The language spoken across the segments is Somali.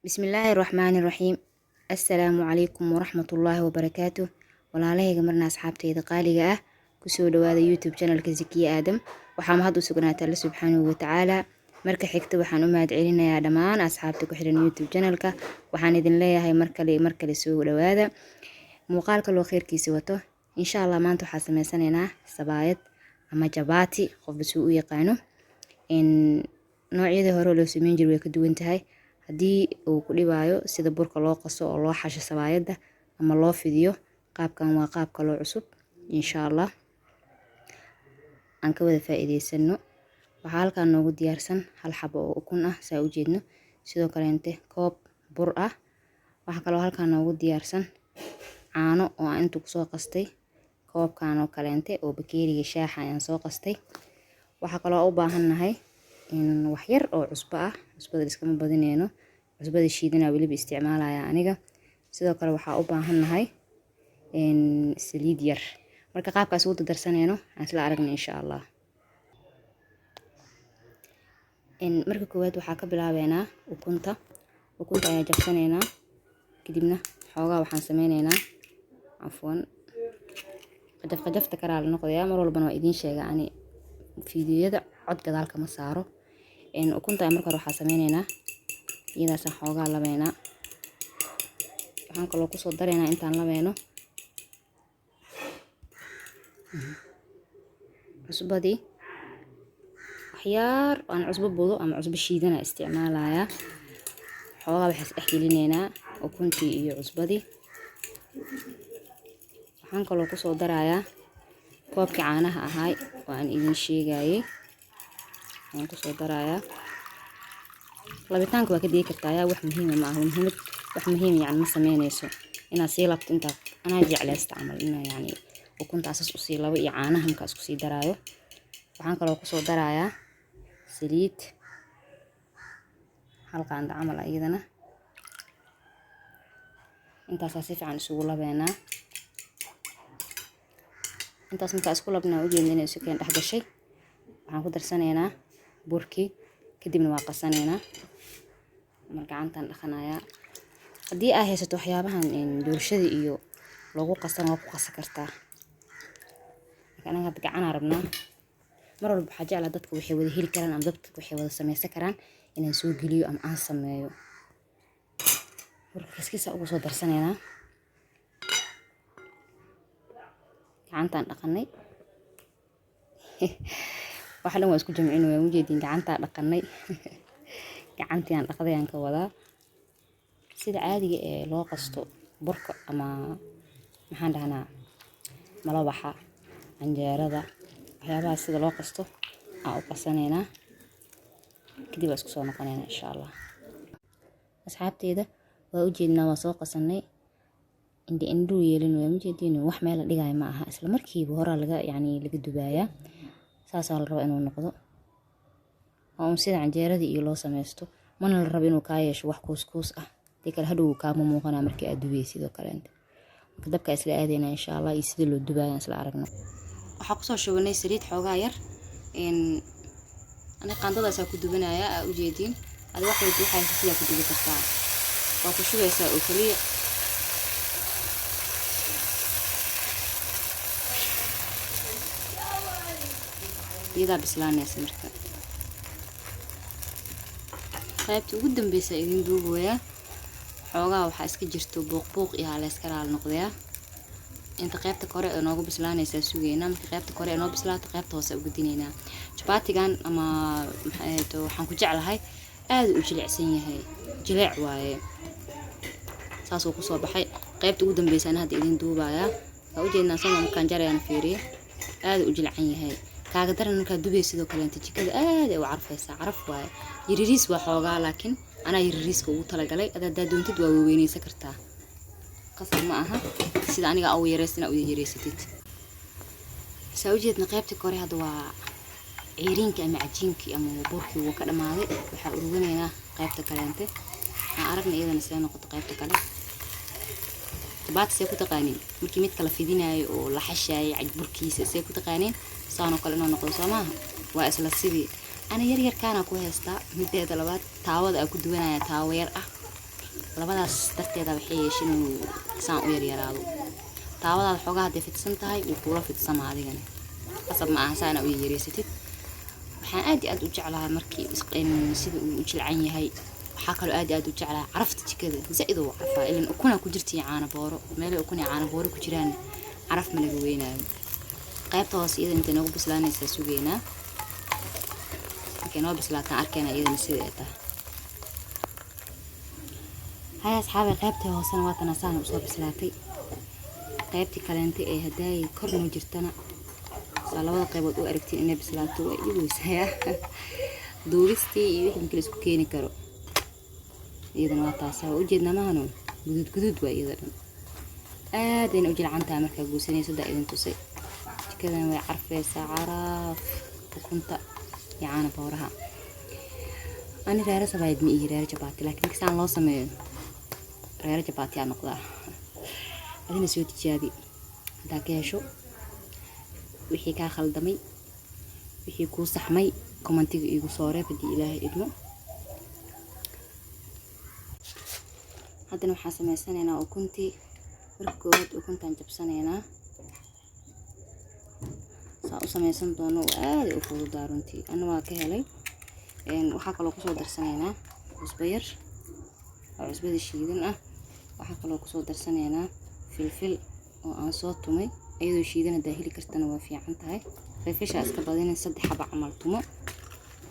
Bismillaahi Raxmaani Raxiim. Assalaamu calaykum waraxmatullaahi wabarakaatuh. Walaalahayga marna asxaabteyda qaaliga ah, kusoo dhawaada YouTube channelka Zakiya Aadam. Waxaa mahad u sugnaata Alle subxaanahu watacaala. Marka xigta waxaan u mahad celinayaa dhammaan asxaabta ku xiran YouTube channelka. Waxaan idin leeyahay mar kale iyo mar kale soo dhawaada. Muuqaalka loo kheyrkiisa wato. Insha Allah maanta waxaa sameysanaynaa sabaayad ama jabaati, qofba suu u yaqaano. In noocyadii hore loo sameyn jiray way ka duwan tahay. Haddii uu ku dhibaayo sida burka loo qaso oo loo xasho sabaayadda ama loo fidiyo, qaabkan waa qaab kaloo cusub. Insha Allah aan ka wada faa'iideysano. Waxaa halkan noogu diyaarsan hal xabo oo ukun ah, saa u jeedno, sidoo kaleente koob bur ah. Waxaa kaloo halkan noogu diyaarsan caano oo aan inta kusoo qastay koobkan oo kaleente oo bakeeriga shaaxa ayaan soo qastay. Waxaa kaloo u baahannahay in wax yar oo cusbo ah. Cusbada iskama badineyno, cusbada shiidana weliba isticmaalaya aniga. Sidoo kale waxaa u baahannahay in saliid yar. Marka qaabkaas ugu darsaneyno aan isla aragno insha Allah. Marka koowaad waxaa ka bilaabeynaa ukunta. Ukunta ayaa jabsaneynaa, kadibna xoogaa waxaan sameyneynaa, cafwan, qajaf qajafta karaa la noqdayaa. Mar walbana waa idiin sheega, ani fiidiyada cod gadaal kama saaro. Ukunta marka hore waxaa sameyneynaa iyadaasaan xoogaa labeynaa. Waxaan kaloo kusoo dareynaa intaan labeyno cusbadii waxyaar. Aan cusbo budo ama cusbo shiidana isticmaalayaa. Xoogaa waxaa is dhex gelineynaa ukuntii iyo cusbadii. Waxaan kaloo kusoo darayaa koobkii caanaha ahaay oo aan idin sheegayay ayaan kusoo darayaa. Labitaanka waa ka digi kartaa, yaa wax muhiima ma aha muhiimad, wax muhiim yani ma sameyneyso inaad sii labto. Intaa anaa jeclaysta camal inaa yani ukunta asas usii labo iyo caanaha markaa isku sii daraayo. Waxaan kaloo kusoo darayaa saliid hal qaando camal ah iyadana. Intaasaa si fiican isugu labeynaa. Intaas markaa isku labnaa, ujeedna inay isu keen dhex gashay, waxaan ku darsanaynaa burkii, kadibna waa qasanaynaa. Mar gacantaan dhaqanayaa. Haddii aa haysato waxyaabahan doolshada iyo loogu qasan, waa ku qasan kartaa. Marka anaga hadda gacanaa rabnaa. Mar walba waxaa jeclaa dadka waxay wada heli karaan ama dadka waxay wada sameysan karaan inaan soo geliyo ama aan sameeyo. Burka kiskiisa ugu soo darsanaynaa. Gacantaan dhaqanay, waxa dhan waa isku jamcin. Waa ujeediin, gacantaa dhaqanay, gacantii aan dhaqday aan ka wadaa. Sida caadiga ee loo qasto burka ama maxaan dhahnaa malawaxa, canjeerada, waxyaabaha sida loo qasto aan u qasanaynaa, kadib waa isku soo noqonaynaa insha Allah. Asxaabteeda, waa ujeednaa, waa soo qasanay. Indhi indhuu yeelin, waa ujeediin, wax meel la dhigayo ma aha. Isla markiiba horaa laga yani laga dubaayaa. Saasaa la rabaa inuu noqdo. Waa un sida canjeeradii iyo loo sameysto. Mana la rabo inuu kaa yeesho wax kuus kuus ah, dee kale hadhow kaama muuqanaa markii aad dubeysid sidoo kaleente. Marka dabka isla aadaynaa insha Allah iyo sida loo dubaayo isla aragno. Waxaa kusoo shubanay saliid xoogaa yar. Ani qaandadaasaa ku dubanaya, aa ujeediin. Adi wax walba waxaa sidaa ku dubi kartaa, waa ku shubaysaa oo keliya. Iyadaa bislaanaysa. Marka qaybta ugu dambeysa idin duubayaa. Xoogaa waxaa iska jirto buuq buuq iyo haleyska raal noqdayaa. Inta qaybta kore ee noogu bislaanaysaa sugeynaa. Marka qaybta kore ee noo bislaato, qaybta hoose u gudinaynaa. Jabaatigan ama maxay waxaan ku jeclahay aad u jilicsan yahay, jileec waaye. Saasuu kusoo baxay. Qaybta ugu dambeysana hadda idin duubayaa. Waa ujeednaa sama markaan jarayaan fiiriye, aad u jilcan yahay. Kaaga daran markaa dubay sidoo kaleenta jikada aad ay u carfaysaa, caraf waaye. Yaririis waa xoogaa, laakiin anaa yaririiska ugu talagalay. Ada haddaa doontid waa waaweyneysan kartaa, qasab ma aha sida aniga au yareysta inaa u yareysatid. Saa ujeedna, qaybta kore hadda waa ciiriinka ama cajiinkii ama burkii wuu ka dhamaaday. Waxaa uruganaynaa qaybta kaleente. Aan aragna iyadana see noqoto qaybta kale. Jabaati see ku taqaaniin? Markii mid kala fidinaayo oo la xashaayay burkiisa see ku taqaaniin? Saanoo kale inuu noqdo soo maaha? Waa isla sidii. Ana yar yarkaana ku haystaa. Mideeda labaad, taawada aa ku duwanaya taawo yar ah. Labadaas darteeda waxay yeeshay inuu saan u yaryaraado. Taawadaada xoogaa hadday fidsan tahay, wuu kuula fidsamaa adigana. Qasab ma aha saa inaa u yaryareysatid. Waxaan aad iyo aad u jeclahay markii sida uu u jilcan yahay. Waxaa kaloo aad iyo aad u jeclahay carafta jikada, zaid uu carfaa, ilan ukuna ku jirta iyo caano booro. Meelay ukun iyo caano booro ku jiraan caraf ma laga weynaayo. Qaybta hoose iyada intay noogu bislaanaysaa sugeynaa. Markay noo bislaataan arkayna iyadana sida ay tahay. Haya asxaabay, qaybtii hoosena waa tana, saan usoo bislaatay. Qaybtii kaleenta ee haddaay kor noo jirtana, saa labada qaybood u aragtiin inay bislaato, waa iweysayaa duubistii iyo wixii markii la isku keeni karo. Iyadana waa taasa, waa ujeednaa mahano, guduud guduud waa iyada dhan, aadayna u jilcan tahay markaa goosanaysa. Daa idin tusay, jikadan way carfeysaa, caraf ukunta iyo caana booraha. Ani reero sabaayad ma ihi, reero jabaati, laakiin marka saan loo sameeyo reero jabaati aa noqdaa. Adina soo tijaabi, haddaa ka hesho, wixii kaa khaldamay, wixii kuu saxmay, commentiga iigu soo reeb haddii Ilaahay idmo. Haddana waxaan sameysanaynaa ukuntii. Marka koowaad ukuntaan jabsanaynaa. Saa u sameysan doono oo aaday u fududaa runtii, ana waa ka helay. Waxaa kaloo kusoo darsanaynaa cusbo yar oo cusbada shiidan ah. Waxaa kaloo kusoo darsanaynaa filfil oo aan soo tumay. Iyadoo shiidan haddaa heli kartana waa fiican tahay. Filfisha iska badinin, 3 xabo camal tumo.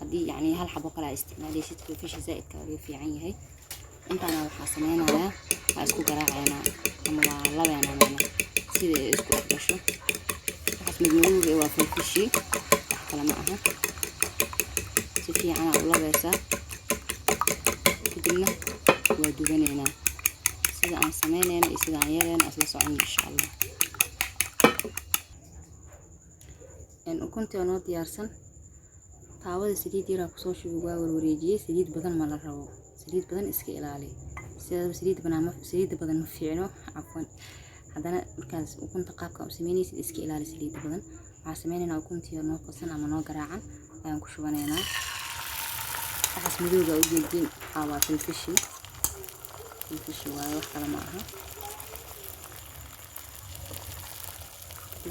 Haddii yacni hal xabo kale aa isticmaalaysid, filfisha zaa'idka waa fiican yahay. Intaana waxaa sameynayaa, waa isku garaaceynaa ama waa labeynaa, macna sida ay isku dhex gasho. Waxaas madmadowga waa filfishii, wax kale ma aha. Si fiican aa u labeysaa, kadibna waa dubaneynaa. Sida aan sameyneyno iyo sida aan yeeleyno isla socon insha Allah. Ukuntii oo noo diyaarsan, taawada saliid yaraa kusoo shubay, waa warwareejiyey. Saliid badan ma la rabo, saliid badan iska ilaali. Sideedaba saliid badan ma, saliidda badan ma fiicno, cafwan. Haddana markaas ukunta qaabka u sameynaysid iska ilaali saliidda badan. Waxaan sameynaynaa ukuntii oo noo qasan ama noo garaacan ayaan ku shubanaynaa. Waxaas madowga u jeedin waxaa waa filfishi, filfishi waaye, wax kale ma aha.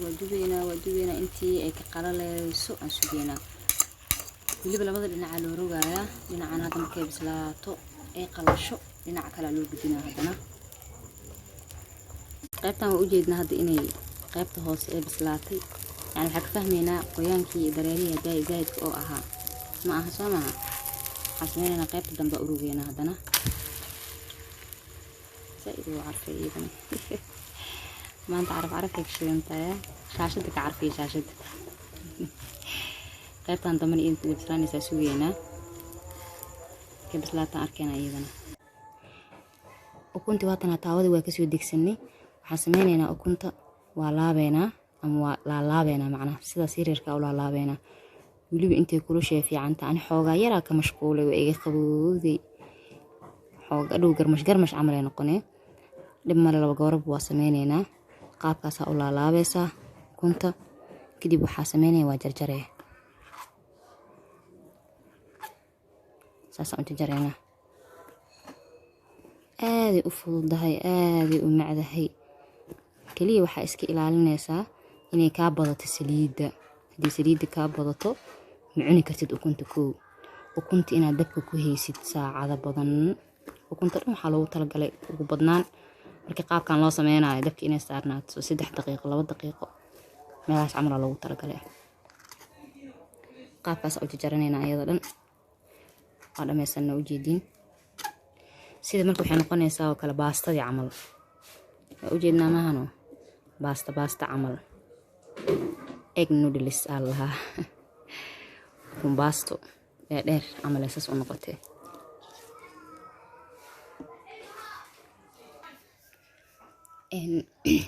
Waa dubeynaa, waa dubeynaa intii ay ka qalaleyso aan sugeynaa. Weliba labada dhinacaa loo rogayaa. Dhinacan hadda markay bislaato ay qalasho, dhinaca kalea loo gudinaa. Haddana qaybtan waa ujeednaa hadda inay qaybta hoose ee bislaatay, yani waxaa ka fahmaynaa qoyaankii iyo dareerihii haddaa zaa'idka oo ahaa ma aha, soo maaha? Waxaan sameynaynaa qaybta dambe u rogeynaa. Haddana zaa'id uu carfay iyadana maanta, caraf carafay ka shidantahay, shaashada ka carfiya shaashada. Qaybtan dambena iyada bislaanaysaa sugeynaa, markay bislaataan arkeenaa iyadana. Ukuntii waatana, taawada waa kasoo degsanay. Waxaan sameynaynaa ukunta waa laabeynaa ama waa laalaabeynaa, macnaha sidaas yaryarkaa u laalaabeynaa. Weliba intay kulushay fiicanta. Ani xoogaa yaraa ka mashquulay, waa iga qabowday xooga dhow, garmash garmash camal ay noqonee. Dhib male, laba goorab waa sameyneynaa. Qaabkaasaa u laalaabaysaa ukunta, kadib waxaa sameynaya waa jarjaraya, saasaan u jarjareynaa. Aaday u fududahay, aaday u macdahay. Keliya waxaa iska ilaalinaysaa inay kaa badato saliidda. Haddii saliidda kaa badato ma cuni kartid ukunta. Kow, ukunta inaad dabka ku haysid saacado badan. Ukunta dhan waxaa loogu talagalay ugu badnaan markii qaabkan loo sameynayo dabka inay saarnaato 3 daqiiqo, 2 daqiiqo meelahaas camal loogu talagalay. Qaabkaas u jarjaranaynaa iyada dhan, waa dhammaysanna, ujeediin sida marka waxay noqonaysaa oo kale baastadii camal. Waa ujeednaa maahano, baasta baasta camal, egg noodles aa lahaa, ukun baasto ee dheer camal ay saas u noqotay.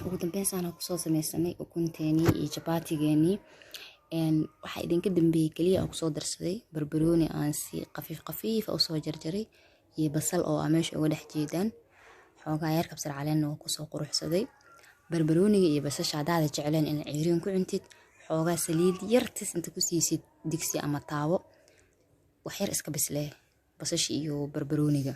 Ugu dambeyn saana kusoo sameysanay ukunteenii iyo jabaatigeenii. Waxaa idinka dambeeyey keliya aan kusoo darsaday barbarooni aan si qafiif qafiifa usoo jarjaray iyo basal oo aa meesha uga dhex jeedaan. Xoogaa yar kabsar caleenna waa kusoo quruxsaday. Barbarooniga iyo basasha haddaada jecleen in ceyriin ku cuntid, xoogaa saliid yartis inta ku siisid digsi ama taawo, wax yar iska bislee basasha iyo barbarooniga.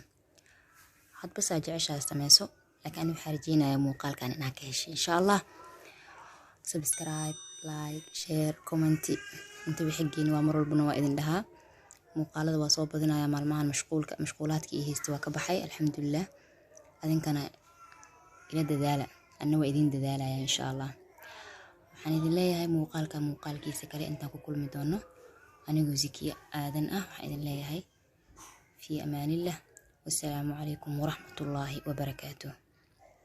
Hadba saa jeceshahay sameyso, laakiin ani waxaa rajeynayaa muuqaalkan inaa ka heshay, insha Allah. Subscribe, like, share, comment inta wixii geeni waa mar walbana waa idin dhahaa. Muuqaalada waa soo badinaya maalmahan, mashquulka mashquulaadka iyo haysta waa ka baxay, alxamdulilah. Adinkana ila dadaala, anna waa idin dadaalaya, insha Allah. Waxaan idin leeyahay, muuqaalka muuqaalkiisa kale intaan ku kulmi doono, anigoo Zikiya Aadan ah waxaan idin leeyahay fii amaanillah, wasalaamu calaykum waraxmatullaahi wabarakaatuh.